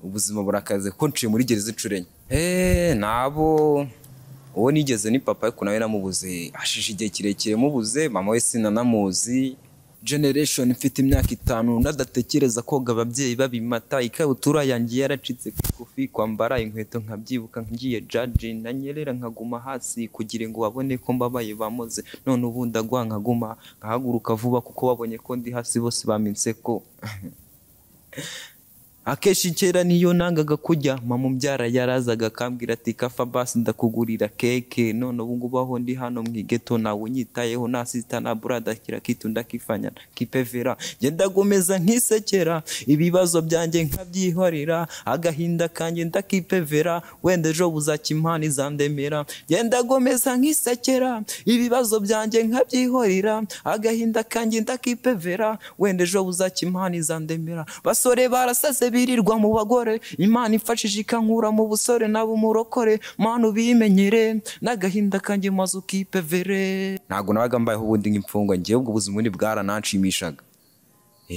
Ubuzima burakaze kuko nciye muri gereza inshuro enye. Nabo uwo nigeze ni papa, ariko nawe namubuze hashije igihe kirekire mubuze, mama we sinanamuzi. Generation mfite imyaka 5 nadatekereza koga ababyeyi babimata, ikabutura yanjye yaracitse kufi, kwambara inkweto nkabyibuka ngiye jaji, nanyerera nkaguma hasi kugira ngo babone ko mbabaye bamoze, none ubu ndagwa nkaguma nkahaguruka vuba kuko babonye ko ndi hasi bose baminse ko. Akenshi kera niyo nangaga kujya, mama umbyara yarazaga akambwira ati kafa basi ndakugurira keke, none ubu ngubu aho ndi hano mu igeto nawe unyitayeho, na sita na brother kira kitu ndakifanya kipevera, ngenda gomeza nkisekera, ibibazo byanjye nkabyihorera, agahinda kanjye ndakipevera, wenda ejo buzacya izandemera, ngenda gomeza nkisekera, ibibazo byanjye nkabyihorera, agahinda kanjye ndakipevera, wenda ejo buzacya izandemera. Basore barasaze birirwa mu bagore, Imana ifashije ikankura mu busore nabo umurokore, Mana ubimenyere n'agahinda kanjye maze ukipevere. Ntago nabaga mbayeho ubundi nk'imfungwa, ngewe ubwo buzima ubundi bwarananshimishaga.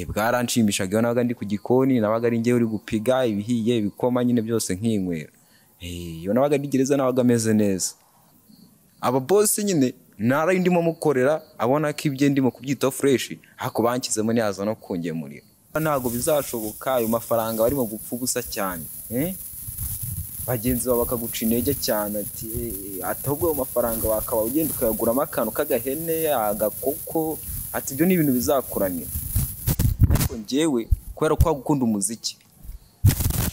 Bwaranshimishaga. Iyo nabaga ndi ku gikoni nabaga ari ngewe uri gupiga ibihiye ibikoma nyine byose nkinywera. Iyo nabaga ndi gereza nabaga ameze neza. Aba boss nyine nari ndimo mukorera abona ko ibye ndimo kubyitaho fresh, ariko bankizemo ntiyaza no kungemurira. Ntabwo bizashoboka, ayo mafaranga barimo gupfa ubusa cyane. Bagenzi bawe bakaguca intege cyane ati ahubwo ayo mafaranga wakaba ugenda ukayaguramo akantu k'agahene, agakoko, ati ibyo ni ibintu bizakuramira. Ariko njyewe kubera ko gukunda umuziki,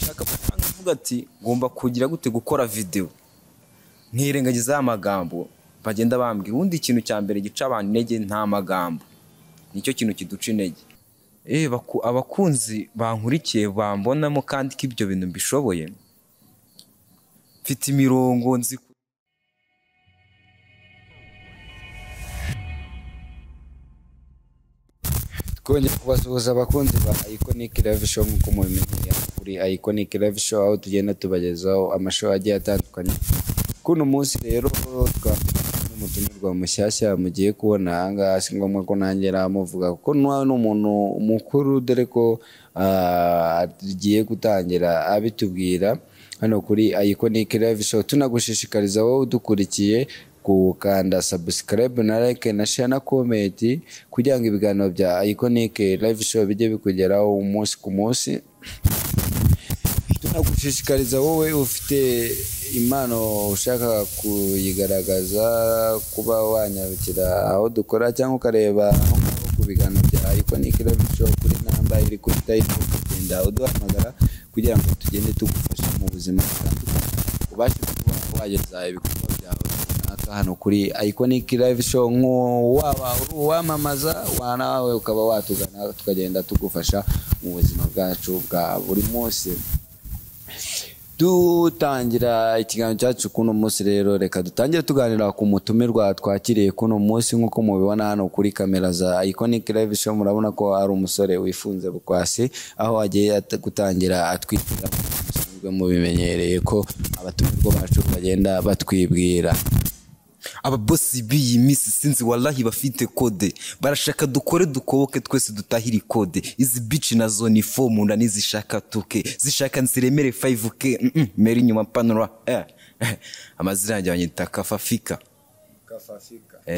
nshaka amafaranga, avuga ati ngomba kugira gute gukora video, nkirengagiza ya magambo bagenda bambwira. Ubundi ikintu cya mbere gica abantu intege nta magambo, nicyo kintu kiduca intege. Abakunzi bankurikiye bambonamo kandi ko ibyo bintu mbishoboye, mfite imirongo nzi. Twongeye kubasuhuza abakunzi ba Iconic Live Show nk'uko mubimenyereye kuri Iconic Live Show, aho tugenda tubagezaho amashow agiye atandukanye. Kuno munsi rero umutumirwa mushyashya mugiye kubona aha ngaha, si ngombwa ko nanjye namuvuga kuko ni umuntu mukuru, dore ko agiye gutangira abitubwira hano kuri Iconic Live Show. Tunagushishikariza wowe udukurikiye gukanda subscribe na like na share na comment kugira ngo ibiganiro bya Iconic Live Show bijye bikugeraho umunsi ku munsi. Tunagushishikariza wowe ufite impano ushaka kuyigaragaza kuba wanyarukira aho dukora cyangwa ukareba aho ku biganiro bya Iconic Live Show kuri namba iri kuri title, ukagenda uduhamagara kugira ngo tugende tugufasha mu buzima butandukanye, ubashe kuba wageza ibikorwa byawe runaka hano kuri Iconic Live Show. Waba uri uwamamaza nawe ukaba watugana tukagenda tugufasha mu buzima bwacu bwa buri munsi. Dutangira ikiganiro cyacu kuno munsi rero, reka dutangire tuganira ku mutumirwa twakiriye kuno munsi. Nk'uko mubibona hano kuri kamera za Iconic Live Show, murabona ko ari umusore wifunze bukwasi, aho agiye gutangira atwibwira. Musanzwe mubimenyereye ko abatumirwa bacu bagenda batwibwira. Ababosi b'iyi minsi sinzi wallahi bafite kode, barashaka dukore dukoboke twese dutahira kode. Izi bitch nazo ni fomu nda nizishaka tuke, zishaka nziremere 5k meri nyuma panura. Amazina yanjye banyita Kafafika. Kafafika.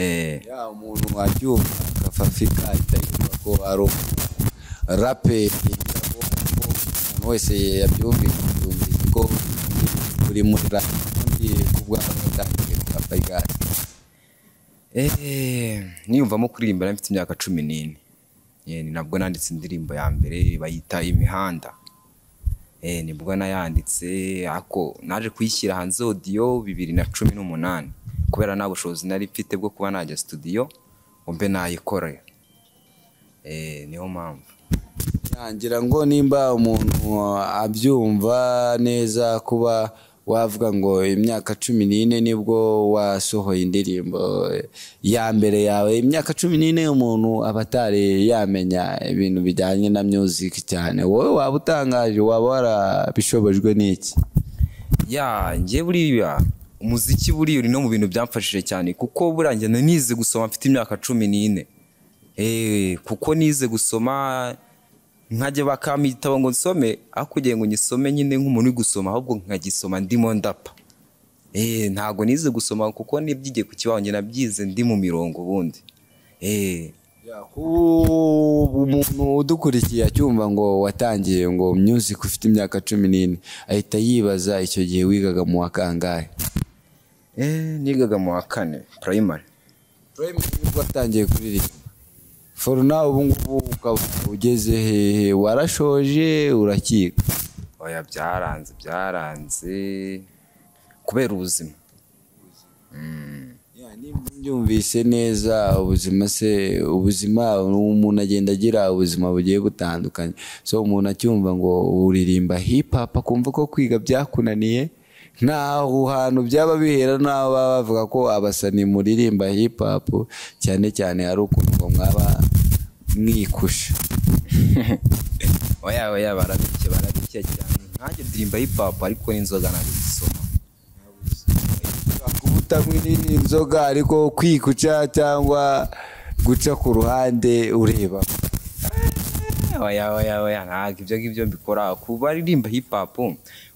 Ya umuntu wacyumva Kafafika ahita yumva ko ari raperi, umuntu wese yabyumvise ko uri muri rap kubwa watangiye kurapa igare. Niyumvamo kuririmba mfite imyaka 14. Ni nabwo nanditse indirimbo ya mbere bayita Imihanda. Nibwo nayanditse, ako naje kuyishyira hanze audio 2018 kubera nta bushobozi nari mfite bwo kuba najya studio ngo mbe nayikora. Niyo mpamvu ngira ngo nimba umuntu abyumva neza kuba wavuga ngo imyaka 14 nibwo wasohoye indirimbo ya mbere yawe. Imyaka 14 umuntu abatari yamenya ibintu bijyanye na music cyane, wowe waba utangaje, waba warabishobojwe n'iki? Ya ngiye buriya umuziki buriya uri no mu bintu byamfashije cyane, kuko burangiye nize gusoma mfite imyaka 14. Kuko nize gusoma Nkajya bakampa igitabo ngo nsome, aho kugira ngo nyisome nyine nk'umuntu uri gusoma, ahubwo nkagisoma ndimo ndapa. Ntago nize gusoma kuko nibyigiye ku kibaho, njye nabyize ndi mu mirongo ubundi. Umuntu udukurikiye acyumva ngo watangiye ngo music ufite imyaka 14, ahita yibaza icyo gihe wigaga mu wa kangahe? Nigaga mu wa 4 primary. Primary nibwo watangiye kuririmba. For now ubu ngubu ukaba ugeze hehe? Warashoje urakiga? Oya, byaranze kubera ubuzima. Nimbyumvise neza, ubuzima se, ubuzima umuntu agenda agira ubuzima bugiye butandukanye. So umuntu acyumva ngo uririmba hip hop akumva ko kwiga byakunaniye, ntaho hantu byaba bihera, naho baba bavuga ko abasani muririmba hip hop cyane cyane hari ukuntu ngo mwaba mwikusha. Oya oya, barabike cyane. Nkanjye ndirimba hip hop ariko n'inzoga ntabwo zisoma. Utanywa inzoga ariko kwikuca cyangwa guca ku ruhande ureba. Oya oya oya, ntabwo ibyo ngibyo mbikora. Kuba aririmba hip hop,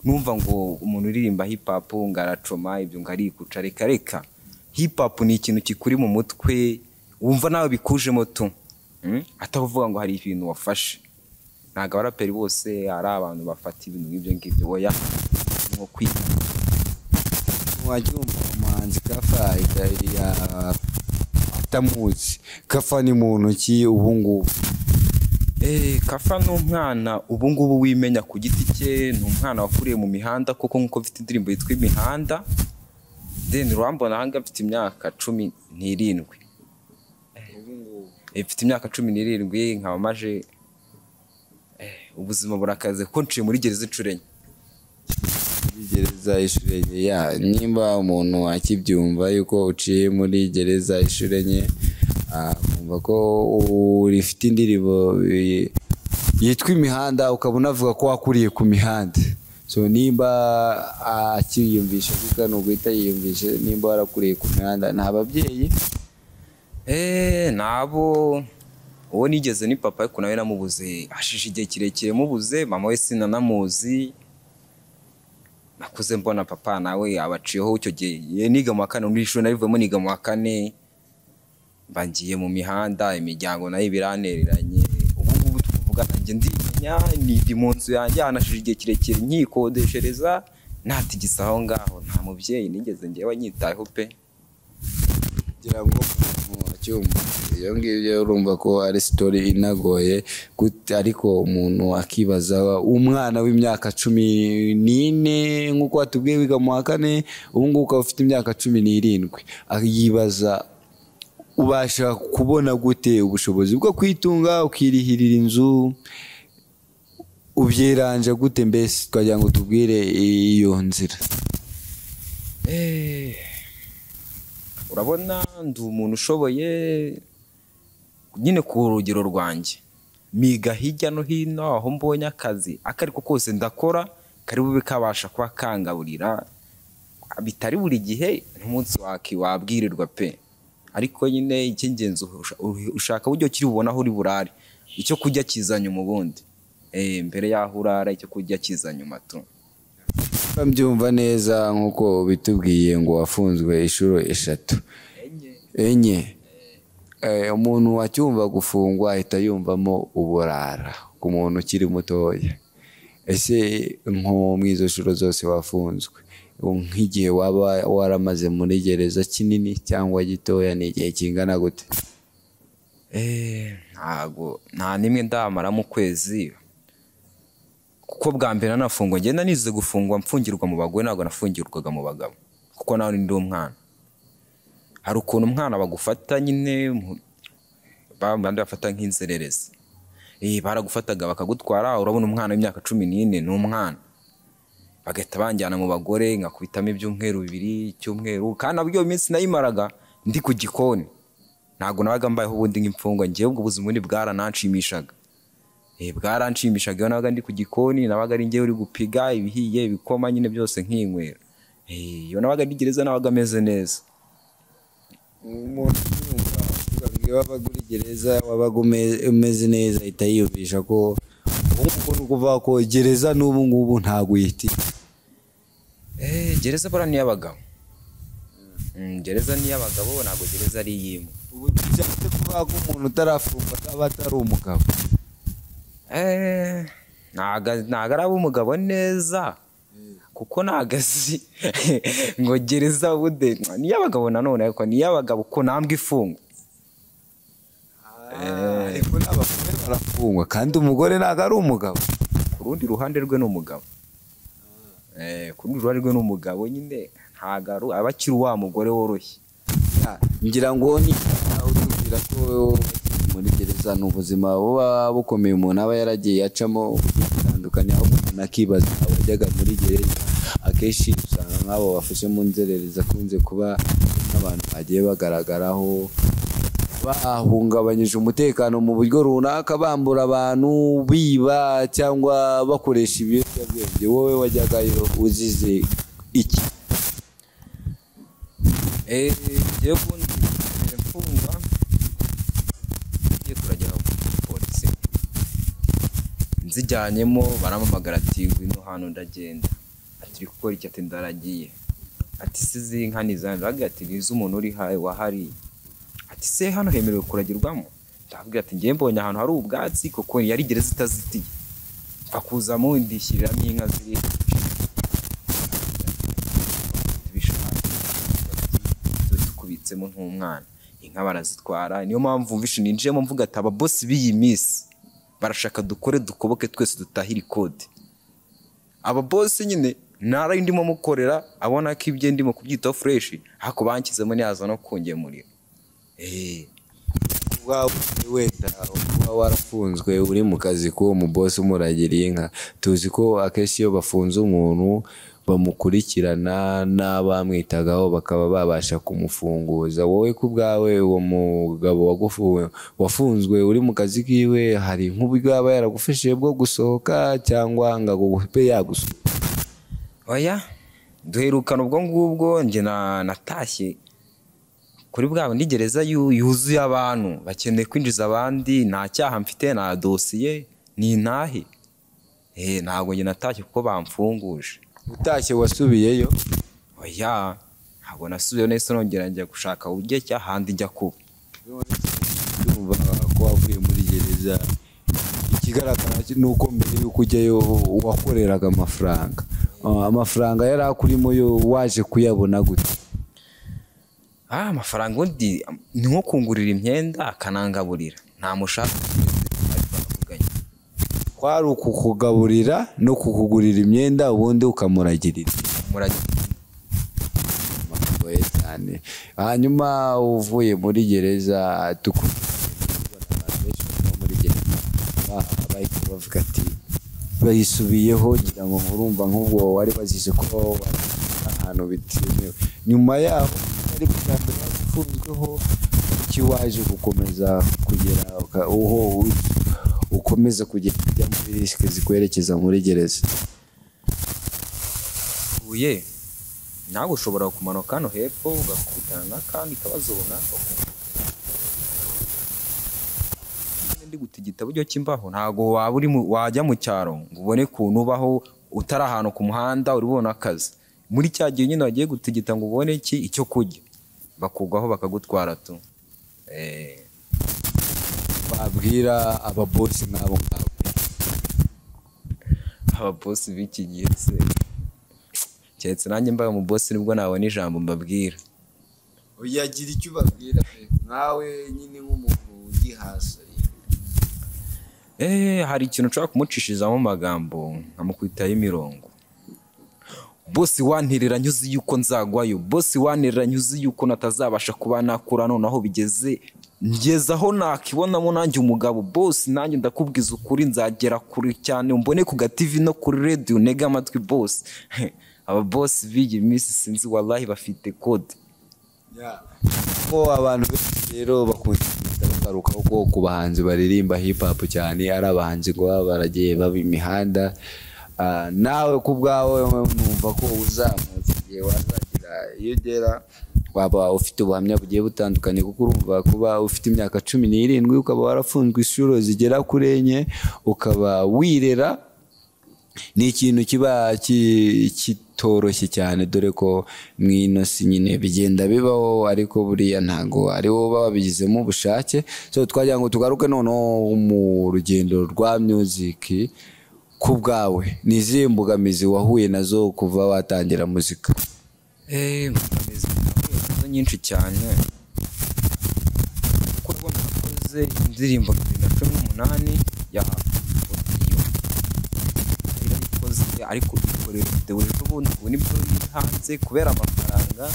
numva ngo umuntu uririmba hip hop ngo aracoma ibyo ngo arikuca, reka reka. Hip hop ni ikintu kikuri mu mutwe, wumva nawe bikujemo tu. Atavuga ngo hari ibintu wafashe. Ntabwo abaraperi bose ari abantu bafata ibintu nk'ibyo ngibyo, oya, nko kwiga. Wacyumva umuhanzi Kafa atamuzi. Kafa ni muntu ki ubu ngubu? Kafa ni umwana ubu ngubu wimenya ku giti cye, ni umwana wakuriye mu mihanda kuko nkuko mfite indirimbo yitwa Imihanda. Then urambona hanga mfite imyaka 17. Mfite imyaka 17 nkaba maje ubuzima burakaze kuko nciye muri gereza inshuro 4. Gereza inshuro 4, ya nimba umuntu akibyumva yuko uciye muri gereza inshuro 4, akumva ko urifite indirimbo yitwa Imihanda, ukaba unavuga ko wakuriye ku mihanda. So nimba akiyumvisha kuko ni uguhita yiyumvisha nimba warakuriye ku mihanda, nta babyeyi? Nabo uwo nigeze ni papa, ariko nawe namubuze hashije igihe kirekire mubuze, mama we sinanamuzi. Nakuze mbona papa nawe abaciyeho icyo gihe niga mu wa 4, muri ishuri narivuyemo niga mu wa 4, mba ngiye mu mihanda, imiryango nayo ibiranereranye. Ubu ngubu tuvugana njye ndimenya, ndi mu nzu yanjye hanashije igihe kirekire nkikodeshereza, natigisa aho ngaho, nta mubyeyi nigeze njyewe nyitayeho pe. Kugira ngo acyumva iyo ngibyo urumva ko ari story inagoye, ariko umuntu akibaza umwana w'imyaka 14 nkuko watubwiye wiga mu wa 4, ubu ngubu ukaba ufite imyaka 17, akibaza ubasha kubona gute ubushobozi bwo kwitunga ukirihirira inzu, ubyeranje gute mbese? Twagira ngo tubwire iyo nzira. Urabona ndi umuntu ushoboye nyine ku rugero rwanjye, miga hirya no hino aho mbonye akazi akariko kose ndakora, kari bube kabasha kuba kangaburira, bitari buri gihe n'umunsi wabwirirwa pe, ariko nyine icy'ingenzi ushaka uburyo kiri ubona aho uri burare, icyo kurya kiza nyuma ubundi. Mbere yaho urara icyo kurya kiza nyuma tu. Mbyumva neza nkuko bitubwiye ngo wafunzwe inshuro 3. 4. Umuntu wacyumva gufungwa ahita yumvamo uburara ku muntu ukiri mutoya. Ese nko mu izo nshuro zose wafunzwe, nk'igihe waba waramaze muri gereza kinini cyangwa gitoya, ni igihe kingana gute? Ntago nta nimwe ndamara mu kwezi, kuko bwa mbere nafungwa ngenda nize gufungwa mfungirwa mu bagore, ntago nafungirwaga mu bagabo kuko nawe ndi umwana. Hari ukuntu umwana bagufata nyine bandi bafata nk'inzererezi, baragufataga bakagutwara, urabona umwana w'imyaka 14 ni umwana, bagahita banjyana mu bagore nkakubitamo ibyumweru 2 icyumweru, kandi nabwo iyo minsi nayimaraga ndi ku gikoni, ntago nabaga mbayeho ubundi nk'imfungwa. Njyewe ubwo buzima ubundi bwarananshimishaga. Bwaranshimishaga iyo nabaga ndi ku gikoni, nabaga ari njyewe uri gupiga ibihiye ibikoma nyine byose nkinywera. Iyo nabaga ndi gereza nabaga meze neza. Umuntu wabaga uri gereza wabaga umeze neza ahita yiyumvisha ko Ubu ngubu ni ukuvuga ko gereza n'ubu ngubu ntabwo uyitinya. Gereza buriya ni iy'abagabo. Gereza ni iy'abagabo, ntabwo gereza ari iy'imbwa. Ubu bishatse kuvuga ko umuntu utarafungwa aba atari umugabo. Ntago araba umugabo neza, kuko ntago azi ngo gereza bude ni iy'abagabo nanone, ariko ni iy'abagabo ko ntambwe ifungwa. Ariko n'abagore barafungwa, kandi umugore ntago ari umugabo. Ku rundi ruhande rwe ni umugabo. Ku rundi ruhande rwe ni umugabo nyine, ntago aba akiri wa mugore woroshye. Ngira ngo ni utubwira ko muri gereza ni ubuzima buba bukomeye, umuntu aba yaragiye acamo bitandukanye, aho umuntu akibaza abajyaga muri gereza akenshi usanga nk'abo bafashe mu nzererezi akunze kuba n'abantu bagiye bagaragaraho bahungabanyije umutekano mu buryo runaka, bambura abantu, biba cyangwa bakoresha ibiyobyabwenge. Wowe wajyagayo uzize iki? Njyewe ubundi mfungwa ngiye kuragira polisi, nzijyanyemo baramamagara ati ngwino hano, ndagenda. Ati uri gukora iki? Ati ndaragiye. Ati se izi nka ni izande? Ndababwira ati ni iz'umuntu uri wahariye. Ati se hano hemerewe kuragirwamo? Ndababwira ati njyewe mbonye ahantu hari ubwatsi, kuko yari gereza itazitiye, mfa kuzamo ndishyiriramo inka ziri tukubitsemo nk'umwana, inka barazitwara. Niyo mpamvu mvishe ninjiyemo mvuga ati ababosi b'iyi minsi barashaka dukore dukoboke twese dutahire ikode. Ababosi nyine nari ndimo mukorera abona ko ibyo ndimo kubyitaho fresh, ariko banshyizemo ntiyaza no kungemurira. Ubwawe wenda kuba warafunzwe uri mu kazi k'uwo mubosi umuragiriye inka, tuzi ko akenshi iyo bafunze umuntu bamukurikirana n'abamwitagaho bakaba babasha kumufunguza. Wowe ku bwawe uwo mugabo wafunzwe uri mu kazi kiwe, hari nk'uburyo yaba yaragufashije bwo gusohoka cyangwa ngo agupe yagusohoka? Oya, duherukana ubwo ngubwo njye natashye kuri bwa bundi gereza yuzuye abantu bakeneye kwinjiza abandi, nta cyaha mfite, nta dosiye, ni ntahe. Ntabwo njye natashye kuko bamfunguje. Utashye wasubiyeyo? Oya, ntabwo nasubiyeyo, nahise nongera njya gushaka uburyo ki ahandi njya kuba. Ndumva ko wavuye muri gereza, ikigaragara ni uko mbere y'uko ujyayo wakoreraga amafaranga. Amafaranga yari akurimo yo waje kuyabona gute? Amafaranga undi ni nko kungurira imyenda akanangaburira, nta mushahara twavuganye. Kwari ukukugaburira no kukugurira imyenda ubundi ukamuragirira. Muragoye cyane. Hanyuma uvuye muri gereza, muri gereza bahita bavuga ati bayisubiyeho, ngira ngo urumva nk'ubwo wari wazize ko ahantu bitemewe. Nyuma yaho ari bwa mbere wafunzweho, kuki waje gukomeza kugera aho ukomeza kugenda ujya muri risike zikwerekeza muri gereza? Uye nawe ushobora kumanuka hano hepfo ugakubitana n'akandi kabazo runaka. Ndi gutigita buryo kimbaho, ntago waba uri wajya mu cyaro ngo ubone ukuntu ubaho utari ahantu ku muhanda uri ubona akazi. Muri cya gihe nyine wagiye gutigita ngo ubone iki icyo kurya, bakugwaho bakagutwara tu. Babwira ababosi nk'abo ngabo. Ababosi b'iki gihe se, keretse nanjye mbaye umubosi nibwo nabona ijambo mbabwira. Uyagira icyo ubabwira pe, nkawe nyine nk'umuntu ugihasa. Hari ikintu nshobora kumucishizamo amagambo nkamukwitaho imirongo. Bosi wanterera nyuzi yuko nzagwayo, bosi wanterera nyuzi yuko natazabasha kuba nakura, noneho bigeze ngezaho nakibonamo nanjye umugabo. Bosi nanjye ndakubwiza ukuri nzagera kure cyane, umbone ku ga TV no kuri radio ntege amatwi bosi. Aba bosi b'iyi minsi sinzi wallahi bafite code. Ko abantu benshi rero bakunze bagaruka ko ku bahanzi baririmba hip hop cyane ari abahanzi ngo baba baragiye baba imihanda. Nawe ku bwawe numva ko uzamutse igihe wazagira iyo ugera, Waba ufite ubuhamya bugiye butandukanye, kuko urumva kuba ufite imyaka 17 ukaba warafunzwe inshuro zigera kuri 4, ukaba wirera, ni ikintu kiba kitoroshye cyane, dore ko mwino si nyine bigenda bibaho, ariko buriya ntago ari wowe uba wabigizemo ubushake. So twagira ngo tugaruke noneho mu rugendo rwa music ku bwawe, ni izihe mbogamizi wahuye nazo kuva watangira muzika? Imbogamizi nahuye nazo nyinshi cyane, kuko urabona nakoze indirimbo 2018 ya audio, narayikoze ariko ikorera video ejo bundi, ubu nibwo iri hanze kubera amafaranga,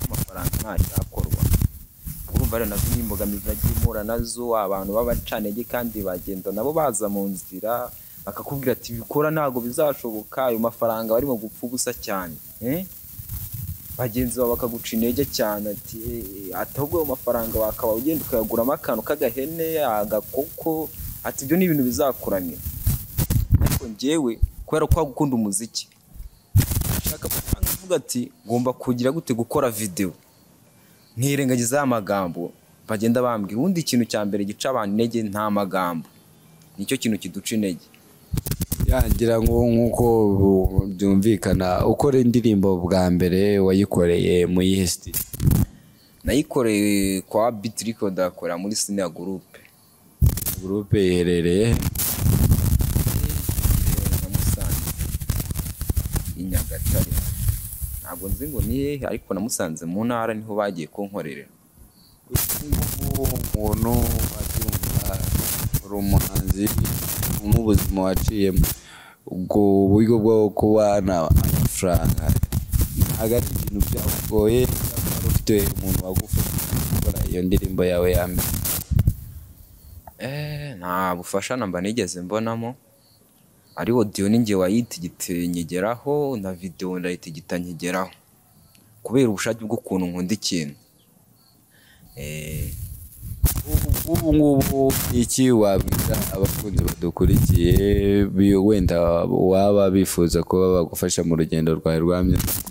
amafaranga ntacyakorwa. Urumva rero nazo ni imbogamizi nagiye mpura nazo, abantu b'abacantege kandi bagenda nabo baza mu nzira bakakubwira ati bikora ntabwo bizashoboka, ayo mafaranga barimo gupfa ubusa cyane, Bagenzi bawe bakaguca intege cyane ati ahubwo ayo mafaranga wakaba ugenda ukayaguramo akantu k'agahene, agakoko, ati ibyo ni ibintu bizakuramira. Ariko njyewe kubera ko gukunda umuziki, nshaka amafaranga, mvuga ati ngomba kugira gute gukora video, nkirengagiza ya magambo bagenda bambwira. Ubundi ikintu cya mbere gica abantu intege nta magambo, nicyo kintu kiduca intege. Ngira ngo nk'uko byumvikana, ukora indirimbo bwa mbere wayikoreye mu yihe studio? Nayikoreye kwa Beat Record, akora muri Senior Group. Group iherereye na Musanze i Nyagatare, ntabwo nzi ngo ni hehe, ariko namusanze mu ntara niho bagiye kunkorera. Umuntu abyumva uri umuhanzi n'ubuzima waciyemo, ubwo buryo bwo kubana amafaranga ntabwo ari ibintu byakugoye, cyangwa wari ufite umuntu wagufasha gukora iyo ndirimbo yawe ya mbere? Nta bufasha namba nigeze mbonamo, ari audio ni njye wayitigite nyigeraho, na video ndayitigita nyigeraho, kubera ubushake bw'ukuntu nkunda ikintu. Ubu ngubu iki wabwira abakunzi badukurikiye wenda waba bifuza kuba bagufasha mu rugendo rwawe rwa music?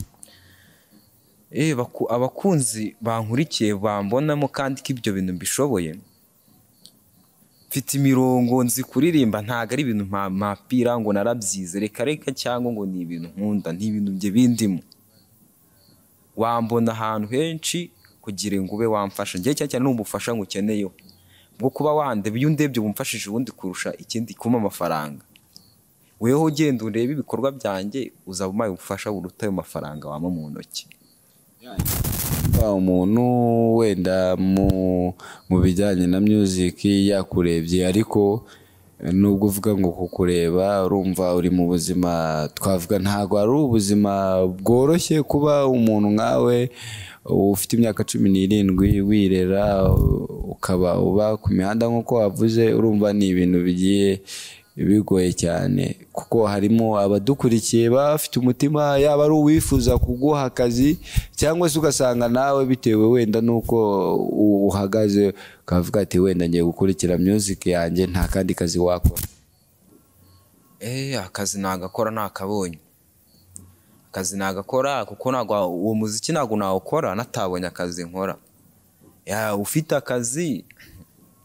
Abakunzi bankurikiye bambonamo kandi ko ibyo bintu mbishoboye, mfite imirongo nzi kuririmba, ntago ari ibintu mpapira ngo narabyize reka reka, cyangwa ngo ni ibintu nkunda, ni ibintu bye bindimo. Wambona ahantu henshi kugira ngo ube wamfasha, njye cyane cyane n'ubufasha ngukeneyeho bwo kuba wandeba, iyo undebye bumfashije ubundi kurusha ikindi kumpa amafaranga. Weho ugenda urebe ibikorwa byanjye, uzaba umpaye ubufasha buruta ayo mafaranga wampa mu ntoki. Umuntu wenda mu bijyanye na music yakurebye, ariko nubwo uvuga ngo kukureba urumva uri mu buzima twavuga ntago ari ubuzima bworoshye kuba umuntu nkawe ufite imyaka 17 wirera, ukaba uba ku mihanda nk'uko wavuze, urumva ni ibintu bigiye bigoye cyane, kuko harimo abadukurikiye bafite umutima, yaba ari uwifuza kuguha akazi cyangwa se ugasanga nawe bitewe wenda nuko uhagaze ukavuga ati wenda ngiye gukurikira music yanjye, nta kandi kazi wakora. Akazi nagakora nakabonye, akazi nagakora kuko ntabwo uwo muziki ntabwo nawukora natabonye akazi nkora. Ufite akazi,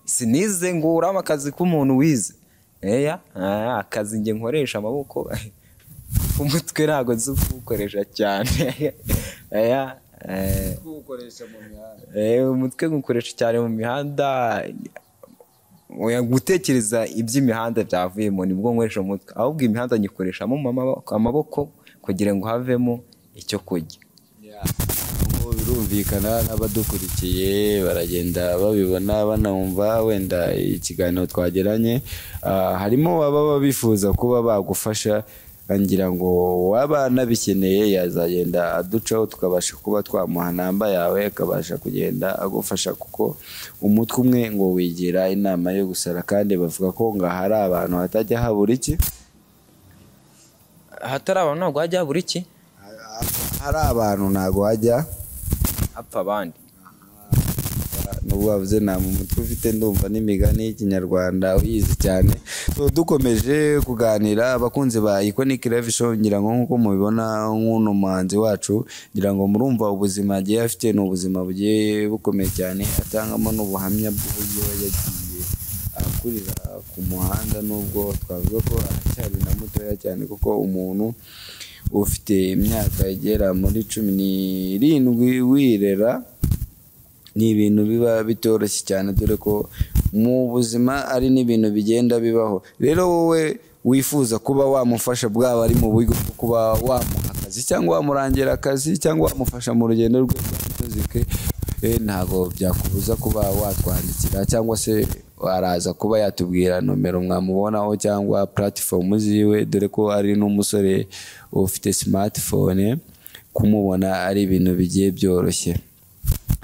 sinize ngo urame akazi k'umuntu wize. Akazi nge nkoresha amaboko, umutwe ntabwo nzi kuwukoresha cyane. Umutwe nywukoresha cyane mu mihanda, gutekereza iby'imihanda byavuyemo nibwo nkoresha umutwe, ahubwo imihanda nyikoreshamo amaboko kugira ngo havemo icyo kurya. Birumvikana n'abadukurikiye baragenda babibona banumva wenda ikiganiro twagiranye, harimo ababa bifuza kuba bagufasha, ngira ngo waba anabikeneye yazagenda aducaho tukabasha kuba twamuha namba yawe akabasha kugenda agufasha, kuko umutwe umwe ngo wigira inama yo gusara, kandi bavuga ko ngo hari abantu hatajya habura iki, hatari abantu ntabwo hajya habura iki, hari abantu ntabwo hajya hapfa abandi. Nubwo wavuze nta mu mutwe ufite, ndumva n'imigani y'Ikinyarwanda uyizi cyane. Dukomeje kuganira, abakunzi ba Iconic Live Show, ngira ngo nk'uko mubibona nk'uno muhanzi wacu, ngira ngo murumva ubuzima agiye afite ni ubuzima bugiye bukomeye cyane, atangamo n'ubuhamya bw'uburyo yagiye akurira ku muhanda, nubwo twavuga ko aracyari na mutoya cyane, kuko umuntu ufite imyaka igera muri 17 wirera ni ibintu biba bitoroshye cyane, dore ko mu buzima ari n'ibintu bigenda bibaho. Rero wowe wifuza kuba wamufasha, bwaba ari mu buryo bwo kuba wamuha akazi cyangwa wamurangira akazi cyangwa wamufasha mu rugendo rwe rwa music, ntabwo byakubuza kuba watwandikira, cyangwa se araza kuba yatubwira nomero mwamubonaho cyangwa platform ziwe, dore ko ari n'umusore ufite smartphone, kumubona ari ibintu bigiye byoroshye.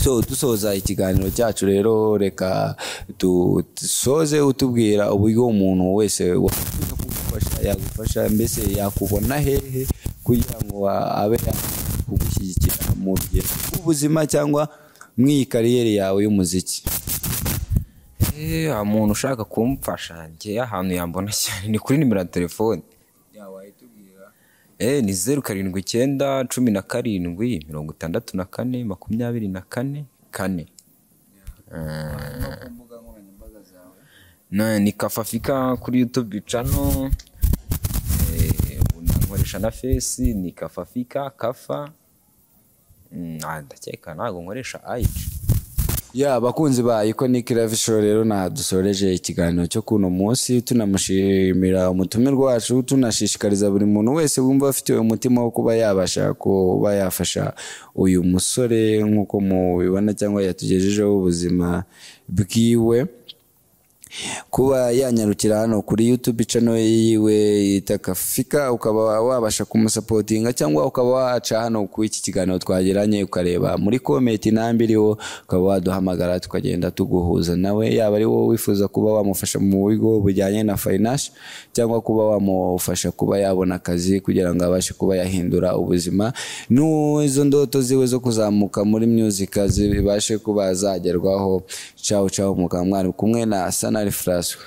So dusoza ikiganiro cyacu rero, reka dusoze utubwira uburyo umuntu wese wifuza kugufasha yagufasha, mbese yakubona hehe kugira ngo abe kugushyigikira mu rugendo rw'ubuzima cyangwa mu iyi kariyeri yawe y'umuziki. Umuntu ushaka kumfasha njye ahantu yambona cyane ni kuri nimero ya telefone. Ni 0 7 9 17 64 24 4. Ni Kafafika kuri YouTube channel, nkoresha na Face ni Kafafika Kafa. Ndakeka ntabwo nkoresha IG. Ya bakunzi ba Iconic Live Show rero, nadusoreje ikiganiro cyo kuno munsi, tunamushimira umutumirwa wacu, tunashishikariza buri muntu wese wumva afite umutima wo kuba yabasha kuba yafasha uyu musore nk'uko mubibona cyangwa yatugejejeho ubuzima bwiwe, kuba yanyarukira hano kuri YouTube channel yiwe yita Kafika, ukaba wabasha kumusapotinga cyangwa ukaba waca hano ku iki kiganiro twagiranye ukareba muri comment namba iriho, ukaba waduhamagara tukagenda tuguhuza nawe, yaba ari wowe wifuza kuba wamufasha mu buryo bujyanye na finance cyangwa kuba wamufasha kuba yabona akazi kugira ngo abashe kuba yahindura ubuzima n'izo ndoto ziwe zo kuzamuka muri music zibashe kuba zagerwaho. Ciao ciao, mukaba mwari kumwe na Sanari François.